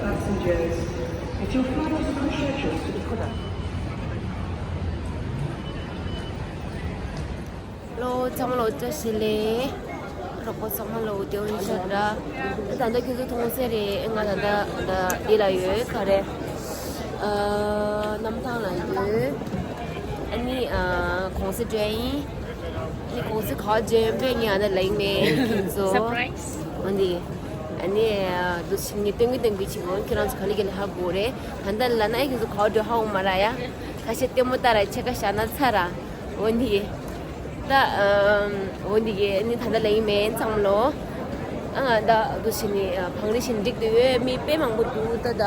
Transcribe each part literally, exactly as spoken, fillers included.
Passengers, if your flight is not scheduled to be Hello, ཚང་མ་ལ་བཀྲ་ཤིས་བདེ་ལེགས། རོགས་པ་ཚང་མ་ལ་བདེ་བར་ཤོག་ར། ད་ལྟ་ཁྱོད་ཚོ་མཐོང་གསལ་རེད། ང་ད་ལྟ་ད་འདི་ལ་ཡོད། ག་རེ། ཨ། གནམ་ཐང་ལ་ཡོད། ཨ་ནི་ཨ། གུང་སེང་འགྲོ་ཡ་ཡིན། ཨ་ནི་གུང་སེང་ག་པར་འགྲོ་ཡིན་པས་ངས་ཨ་ད་ལབ་ཀྱི་མེད་ཁྱོད་ཚོ། Surprise. འོན་ཏེ། ཨ་ནི་ཨ། འདུག་སེ་ངས་སྟོན་གི་སྟོན་གི་བྱེད་དགོས། ཁྱོད་རང་ཚོ་ག་ལེ་ག་ལེ་ཧ་གོ་རེད། ད་ལྟ་ལབ་ན་ཨེ་ཁྱོད་ཚོ་ག་པར་འགྲོ་ཧ་གོ་མ་རེད་ཡ། ཁ་ཤས་ལྟད་མོ་ལྟ་ར་ཕྱེད་ཀ་བཞག་ན་ཚར་ར། འོ་འདི་གི། ད་ཨམ། འོ་འདི་གི་ནི་ད་ལྟ་ལ་ཡིན་མིན་ཚང་མ་ལོ། ཨ་ང་ད་འདུག་སེ་ནི་བང་རིམ་བཞིན་འགྲིག་ཏུ་ཡོད། མི་དཔེ་མང་པོ་འདུག་ད་ད།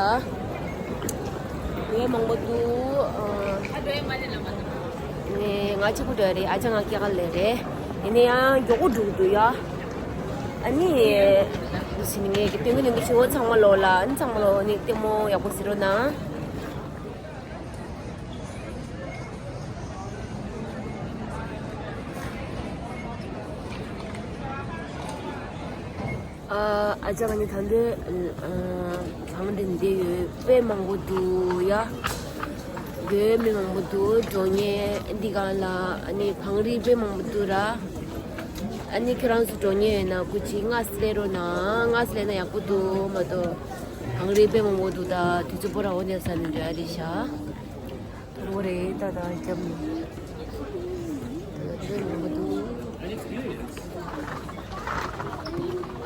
མི་མང་པོ་འདུག་ཨ། ནི་ང་གཅིག་པུ་འགྲོ་ཡ་རེད། ཨ་ཅག་ང་སྐྱེལ་ག་སླེབས་རེད། ཡིན་ན་ཡང་མགྱོགས་པོ་འགྲོ་གི་འདུག་ཡ། ཨ་ནི། འདུག་སེ་ནི་ངས་ཀྱི་སྟོན་གི་སྟོན་གི་བྱེད་དགོས། ཚང་མ་ལོ་ལ་ཨ་ནི་ཚང་མ་ལོ་ནི་ལྟད་མོ་ཡག་པོ་གཟིགས་རོགས་གནང་། ཨ། ཨ་ཅག་ནི་ད་འདི་ཨ། བང་རིམ་འདི་ཡོད། དཔེ་མང་པོ་འདུག་ཡ། ཡོད། མི་མང་པོ་འདུག་འགྲོ་མཁན་འདི་ག་ལ་ཨ་ནི་བང་རིམ་དཔེ་མང་པོ་འདུག་ར། ཨ་ནི་ཁྱེད་རང་ཚོ་འགྲོ་མཁན་ཡོད་ན་སྐུ་མཁྱེན་སྔ་སེ་སླེབས་རོགས་གནང་། སྔ་སེ་སླེབས་ན་ཡག་པོ་འདུག་མ་གཏོགས་བང་རིམ་དཔེ་མང་པོ་འདུག་ད་དུས་ཚོད་སྤོ་ར་འོ་ནས་ས་ནས་འགྲོ་ཡ་རེད་ཤག་ཐོར་བོ་རེད་ད་ད་རྒྱབ་ནས། ད་ད་ཡོང་གི་འདུག་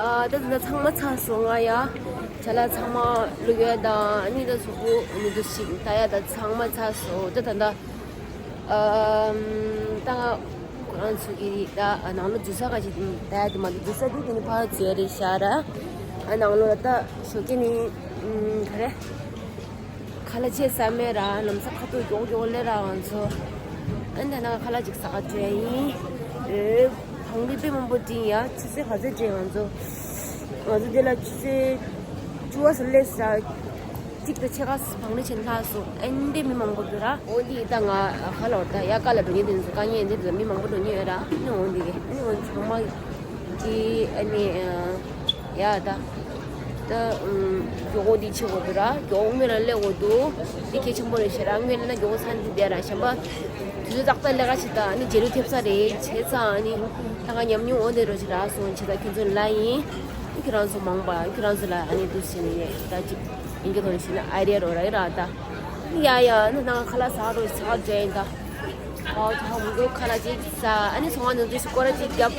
ཨ། ད་ད་ཚང་མ་ཚར་སོང་། ང་ཡ་ཅ་ལག་ཚང་མ་བླུག་ཡ་དང་ཨ་ནི་ད་གཟུགས་པོ་མི་འདུག་ཞིག་ད་ཡ་ད་ཚང་མ་ཚར་སོང་། ད་ད་ད་ཨམ། ད་ང་ཁོ་རང་ཚོ་གི་ད་ནང་ལོགས་འཛུལ་ས་ག་ཅིག་ད་ཡ་དེ་མ་འདུག་འཛུལ་ས་དེ་དེ་ནི་ཕར་འཛུལ་ཡ་རེད་ཤག་ར། ཨ་ནང་ལོགས་ད་ཞོགས་ཀས་ནི་ཨམ། ག་རེ། ཁ་ལག་ཅིག་ཟ་མེད་ར། ལམ་སང་ཁ་ཐུག་མགྱོགས་མགྱོགས་སླེབས་ར་ང་ཚོ། ཨ་ནི་ད་ནང་ཁ་ལག་ཅིག་ཟ་ག་འགྲོ་ཡ་ཡིན། ཨེ། བང་རིམ་དཔེ་མང་པོ་བསྒྲིགས་ཡ། ཆུ་ཚོད་ག་ཚོད་འགྲིག་ང་ཚོ། ང་ཚོ་འདི་ལ་ཆུ་ཚོད་བཅུ་པ་ཙམ་སླེབས་ས། གཅིག་དང་ཕྱེད་ཀ་བང་རིམ་བྱས་ནས་ལྷག་སོང་། ཨ་ནི་འདི་མི་མང་པོ་འདུག་ར། འོ་འདི་ད་ང་ཁ་ལོར་ད་ཡ་ཀ་ལ་འགྲོ་མཁན་དེ་ཚོ་དཀའ་ངལ་འདི་ལ་མི་མང་པོ་འགྲོ་མཁན་ཡོད་ར། ཨ་ནི་འོ་འདི་གི་ཨ་ནི་འོ་ཚང་མ་གི་ཨ་ནི། ཡ་ད། ད། ཨུམ། མགྱོགས་པོ་འདི་བྱེད་དགོས་འདུག་ར། མགྱོགས་པོ་སྔོན་ལ་སླེབས་དགོས་འདུག་འདི་གལ་ཆེན་པོ་རེད་ཤག་ར། སྔོན་ལ་ན་མགྱོགས་པོ་ཚར་འདི་བསྡད་ར། གཞན་པ། དུས་ཚོད་ཏག་ཏག་སླེབས་ག་ཞིག་ད་ནི་རྗེས་ལུས་ཐེབས་ས་རེད། བྱས་ཙང་ནི། ད་ག་ཉམས་མྱོང་འོ་འདི་རོ་ཞིག་རག་སོང་། བྱས་ཙང་ཁྱོད་ཚོ་ལ་ཡིན། ཁྱོད་རང་ཚོ་མང་པ་ཁྱོད་རང་ཚོ་ལ་ཨ་ནི་འདུག་སེ་ནི་ད་ཅིག་ཡིན་གྱི་ཐོག་ནས་ཞུས་ན་ཨའི་ཌི་ཡ་རོ་ར་ཡི་ར་ད། ཡ་ཡ་ནི་ད་ཁ་ལག་ཟ་རོ་ཟ་འདྲ་ཡིན་ད། ཨོ་ད་མུ་གོ་ཁ་ལག་ཅིག་ཟ། ཨ་ནི་ཚོང་བ་ནང་དུ་སྐོར་ར་ཅིག་བརྒྱབ།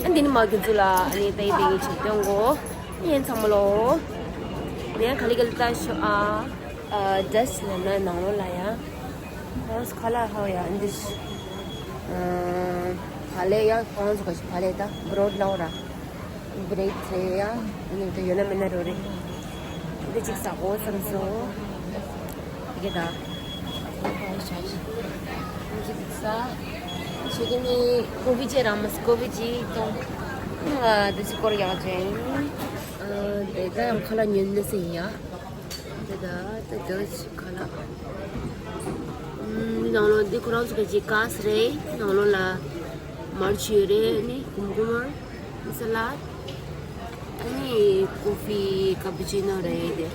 ཨ་འདི་ནི་མ་ཁྱོད་ཚོ་ལ་ཨ་ནི་ད་ཡིན་ད་ཡིན་ཅིག་སྟོན་གོ། ཨ་ཡིན་ཚང་མ་ལོ། ངས་ག་ལེ་ག་ལེ་ལྟ་ཤོག་ཨ། ཨ་ཌེ་སི་ལབ་ན་ནང་ལོགས་ལ་ཡ། ཁོང་ཚོ་ཁ་ལག་ཧ་ཡ་འདི་ཤི། ཨ་བག་ལེབ་ཡ་ཁོང་ཚོ་ག་ཤི་བག་ལེབ་ད་བྲོ་ཌི་ལའོ་ར། བྲེ་ཌི་རེད་ཡ། ཨ་ནི་དེ་ཡོད་ན་མེད་ན་རོ་རེད། འདི་གཅིག་ཟ་གོ་བསམ་སོང་། དེ་ག་ད། ཁོང་ཚོ་གཅིག་ཟ། ཁྱེད་ཀྱི་ནི་ཀོ་ཕི་ཅིག་རག་མ་སོང་། ཀོ་ཕི་ཅིག་གཏོང་། ཨ་འདི་ཅིག་སྐོར་རྒྱག་ཅན། ཨ་དེ་ག་ཡང་ཁ་ལག་ཉོ་ནི་ཟེར་ཡ། དེ་ད་དེ་ད་ཅིག་ཁ་ལག་ཨུམ། ནང་ལོགས་འདི་ཁོ་རང་ཚོ་གི་ཅིག་ཀ་སི་རེད། ནང་ལོགས་ལ་མར་ཆུ་ཡོད་རེད། ནི་གུམ་གུམ་མར། ནི་ས་ལད། ཨ་ནི་ཀོ་ཕི་ཀ་པུ་ཅི་ནོ་རེད་དེ།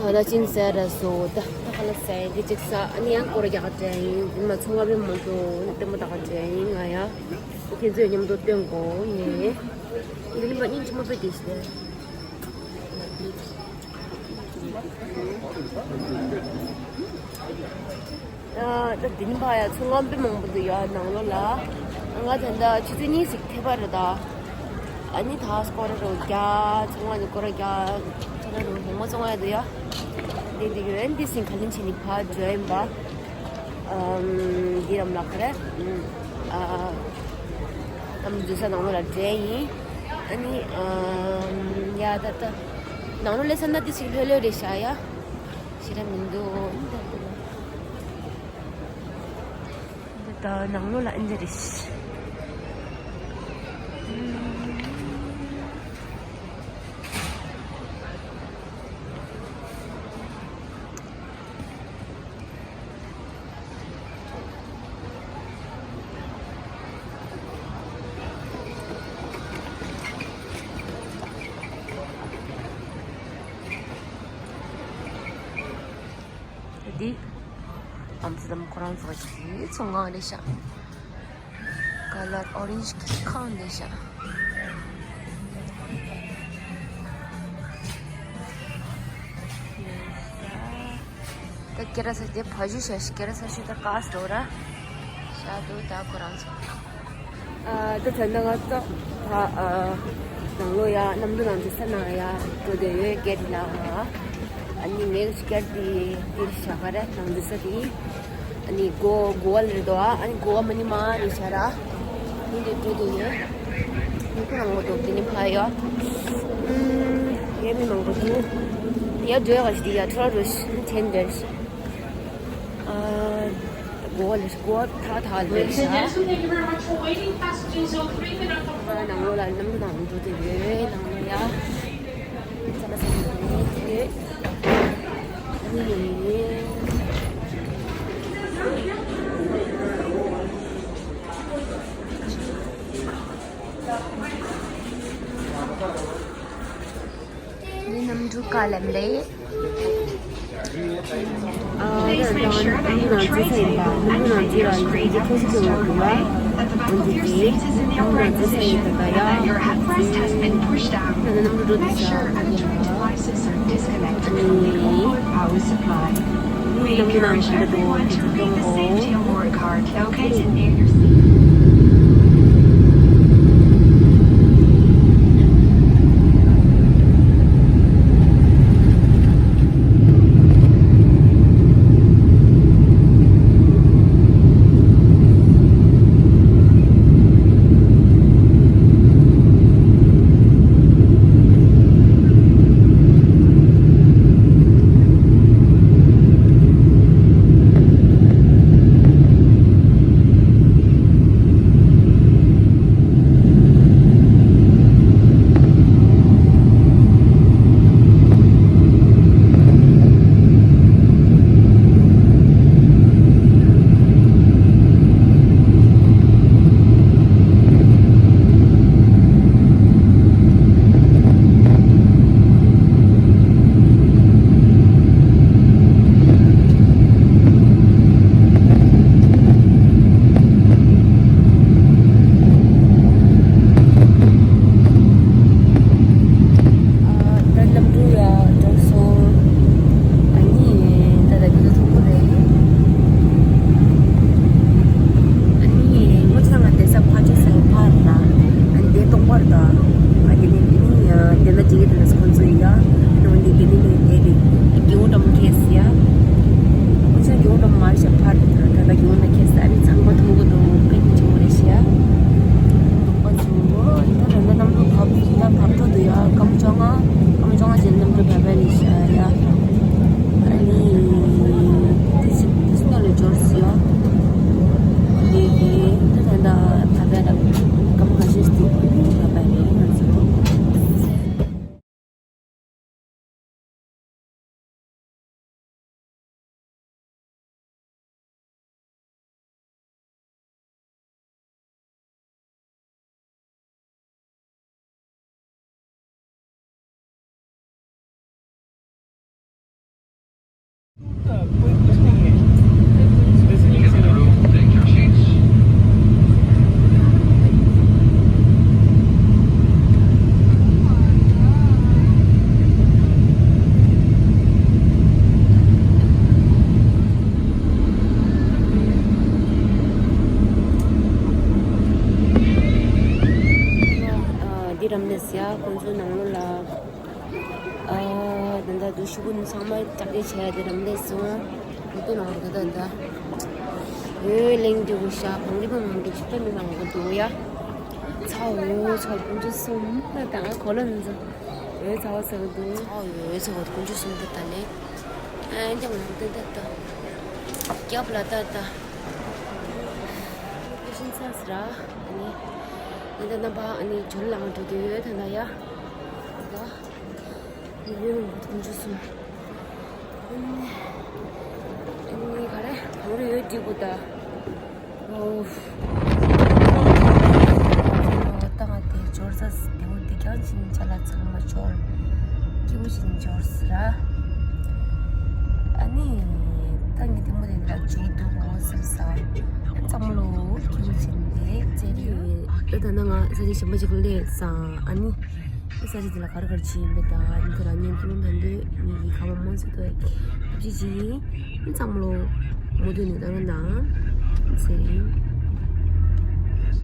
ཨ་ད་ཅིན་ཟེར་ར་སོ་ད། ད་ཁ་ལག་ཟ་ཡི་འདི་གཅིག་ཟ། ཨ་ནི་ཡང་སྐོར་རྒྱག་དྲན་ཡིན། འདི་མ་ཚོང་བ་རེད་མ་གཏོགས་ལྟད་མོ་ལྟ་ག་དྲན་ཡིན་ང་ཡ། ཁྱེད་ཚོས་མཉམ་དུ་སྟོན་གོ་ངས། འདི་ནི་མ་ཉིན་ཆུ་མོ་པེ་དེ་ཤི་དེ། ད་དེ་ནི་ཕ་ཡ་ཚོང་ཁང་དཔེ་མང་པོ་འདུག་ཡ་ནང་ལོགས་ལ། ང་ད་ལྟ་ཆུ་ཚོད་གཉིས་ཤིག་ཐེབས་པ་རེད་ད། ཨ་ནི་ད་སྐོར་ར་རོ་རྒྱ་ཚོང་བ་ནི་སྐོར་ར་རྒྱ་ཚོང་ར་རོ་ཧེ་མོ་ཚོང་བ་ཡ་འདུག་ཡ། དེ་འདི་གི་ཨན་དེ་སིང་ག་ལིན་ཆེ་ནི་ཕ་འཇོ་ཡིན་པ། ཨམ། འདི་རམ་ལགས་རེད། ཨ། ཨམ། འཛུལ་ས་ནང་ལོགས་ལ་འདྲེ་ཡིན། ཨ་ནི། ཨམ། ཡ་ད་ད། ནང་ལོགས་སླེབས་ས་ན་དེ་ཞིག་ལྷོད་ལྷོད་རེད་ཤག་ཡ། ཞེ་དྲག་མི་འདུག་ད་ནང་ལོགས་ལ་ཨེ་འདྲ་རེད། ཨམ་སི་དམ་ཁོ་རང་ཚོ་གི་ཚོང་ཁང་རེད་ཤག་ཀ་ལར་ཨོ་རེན་ཇི་གི་ཁང་རེད་ཤག་ད་ཀེ་ར་ས་དེ་ཕ་ཞུ་ཤ་ཤི་ཀེ་ར་ས་ཤུ་ད་ཀ་སི་ཏོ་ར་ཤ་དུ་ད་ཁོ་རང་ཚོ། ཨ་ད་ད་ནང་ང་ཚོ་ད་ཨ་ནང་ལོ་ཡ་གནམ་གྲུ་ནང་དུ་ས་ནང་ཡ་འགྲོ་དེ་ཡོད་སྐད་ལ། ཨ་ནི་ངའི་སྐད་དེ་དེར་ཤ་ཁ་ར་ནང་དུ་ས་དེ། ཨ་ནི་གོ་གོ་བ་ལེར་དོ་ཨ་ནི་གོ་བ་མ་ནི་མ་ནི་ཤ་ར། ནི་དེ་འགྲོ་དེ་ཡོད། ནི་ཁོ་རང་ངོ་ཐོག་དེ་ནི་ཕ་ཡ། ཨུམ་ཡ་མི་མང་པོ་འདུག་ཡ་འགྲོ་ཡ་ག་ཞིག་དེ་ཡ་ཐོ་ར་རུ་ཤ་ནི་ཐེན་དེར་ཤ། ཨ་གོ་ལ་གོ་ཐ་ཐ་ལ་ཤ། ཨ་ནང་ལོགས་ལ་གནམ་གྲུ་ནང་འགྲོ་དེ་ཡོད་ནང་ལོགས་ཡ། ཙ་ལ་ས་ཡོད་ཡོད། ནི་གནམ་གྲུ་ཀ་ལེམ་རེད། ཨ་ནི་ད་ནི་ང་ཚོ་ཚེ་ཡིན་པ་ནི་ང་ཚོ་རང་གི་ཁོ་ཤི་ཏུ་ཡོད་པ། འོན་ཏེ་དེ་ནི་ང་ཚོ་ཚེ་ཡིན་པ་ད་ཡ། ད་ནི་གནམ་གྲུ་འགྲོ་དུས་ས་ཡ། ནི་གནམ་གྲུ་ནང་གི་འགྲོ་དུས་ཀྱི་གཏོང་འོ། ད་གནམ་གྲུ་ཡ་འགྲོ་སོང་། ཨ་ནི་ད་ལྟ་ཁྱོད་ཚོ་མཐོང་གི་རེད། ཨ་ནི་སྔོན་ཆད་ང་དེ་ས་ཕར་ཕྱོགས་ས་ཡི་ཕར་ལ། ཨ་ནི་དེ་སྟོང་པར་དང་། ཨ་ནི་ནི་ནི་ཡ་དེ་ན་འགྲིག་གི་དེ་ན་ཁོང་ཚོ་ཡ། ཨ་ནི་འོན་ཏེ་དེ་ནི་ནི་དེ་དེ་སྒེའུ་འགྲམ་ཁེས་ཡ། སྔོན་ཆད་སྒེའུ་འགྲམ་མར་ཞབས་ཕར་དང་ད་ལྟ་སྒེའུ་ན་ཁེས་ཨ་ནི་ཚང་མ་མཐོང་གི་འདུག་དཔེ་ཆེན་པོ་རེད་ཤག་ད་རེད་ད་གནམ་གྲུ་བབས་ཡ་བབས་འགྲོ་འདུག་ཡ། སྐར་མ་བཅོ་ལྔ། སྐར་མ་བཅོ་ལྔ་ཅན་གནམ་གྲུ་བབས་པ་རེད་ཤག་ཡ། ཨ་ནི་དེ་ཅི་དེ་ཅི་ནང་ལ་འབྱོར་སོང་ཡ། དེ་དེ་ད་ད་ད་བབས་པ་ད་སྐར་མ་ཁ་ཤས་ཤིག་འདུག་བབས་པ་རེད་ང་ཚོ། འདི་རམ་ནས་ཡ་ཁོང་ཚོའི་ནང་ལོགས་ལ། ཨ་ད་ལྟ་དུ་ཤུ་གུ་ནི་ཚང་མ་གྲ་སྒྲིག་བྱས་ཏེ་རམ་ལས་སོང་། འོ་དེ་ནང་ལོགས་ད་ལྟ་འོད་གླིང་དེ་གུ་ཤ་བང་རི་བང་རི་ཆུ་ཏོ་མི་མང་པོ་འདུག་ཡ། ཚ་འོ་ཚ་ཀུན་ཏུ་གསུམ་ད་ད་ང་གོ་ལ་ནི་ཚ་འོ་ཚ་བ་ཚ་གི་འདུག་ཚ་འོ་ཚ་འོ་ཀུན་ཏུ་གསུམ་ད་ད་ནས་ཨ་འདི་མང་པོ་ད་ད་རྒྱབ་ལ་ད་ད་ཤིན་ཚ་སི་ར་ཨ་ནི་ད་ད་ན་བ་ཨ་ནི་ཇོ་ལ་ང་འགྲོ་དུས་ཡོད་ད་ད་ཡ་ད། ཡོད་ཡོད་ཀུན་སྤྱོད་གསུམ། ཨ་ནི་ག་རེ་གང་རེ་ཡོད་ཅིག་གུ་ད། ཨོ། ད་ང་དེ་འབྱོར་ས་དེ་བོ་དེ་རྐྱང་ཕྱིན་ཆ་ལ་ཚང་མ་འབྱོར། སྐྱིད་པོ་ཞིག་འབྱོར་ས་ར། ཨ་ནི། ད་ ལ་འཇུག་འདུག་ངོ་སེམས་ས་ཚང་མ་ལོ་ཁྱི་ཆེན་ནས་ཙེ་རེད། ད་ད་ནང་ང་ས་ཆ་གཞན་པ་ཅིག་སླེབས་ས། ཨ་ནི་ས་ཆ་དེ་ལ་ག་རེ་ག་རེ་བྱེད་ཡིན་པས། ད་ཨ་ནི་དེ་ལ་ཉན་ཐུང་ད་འདོད་མི་གི་ཁ་མ་མང་ཚོད་དོ་ཨེ་ཅི་ཅི་ཡིན། ཚང་མ་ལོ་མོ་དུ་ནས་ད་རང་དང་ཟེར་ཡིན།